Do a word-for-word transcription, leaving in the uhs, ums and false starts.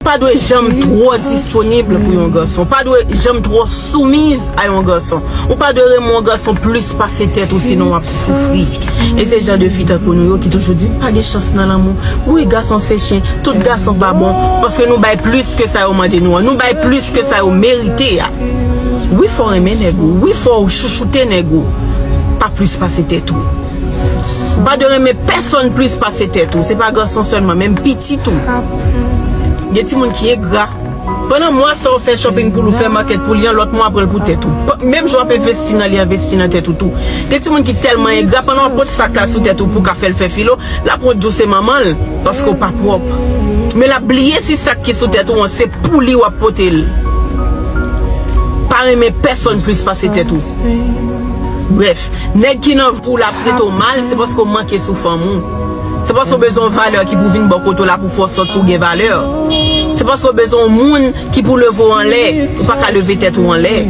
pa dwe janm twò disponib pou yon gason. Ou pa dwe janm twò soumiz a yon gason. Ou pa dwe renmen yon gason plis pase tèt ou, sinon w ap soufri. E se jan de fi tankou nou yo ki toujou di, "M pa gen chans nan lanmou." Wi, gason se chen. Tout gason pa bon. Paske nou bay plis ke sa yo mande nou an. Nou bay plis ke sa yo merite a. Wi, fò renmen nèg ou. Wi, fò w chouchoute nèg ou. Pa plis pase tèt ou. Ou pa dwe renmen pèsonn plis pase tèt ou. Se pa gason sèlman, menm pitit ou. Gen timoun ki engra. Pandan mwa sa w fè shopping pou l, ou fè market pou li an, lòt mwa pran l pou tèt ou. Pa- Menm jan w ap envesti nan li, envesti nan tèt ou tou. Gen timoun ki tèlman engra, pandan w ap pot sak la sou tèt ou pou w ka fè l fè filo, l ap wont di w se manman l, paske w pa pwòp. Men l ap bliye si sak ki sou tèt ou an, se pou li w ap pote l. Pa renmen pèsonn plis pase tèt ou. Brèf, nèg ki nan vi w la ap trete w mal, se paske w manke sou fanm ou. Se paske w bezwen yon valè ki pou vin bò kote w la pou fè w santi w gen valè. Se paske w bezwen yon moun ki pou leve w anlè. Ou pa ka leve tèt ou anlè.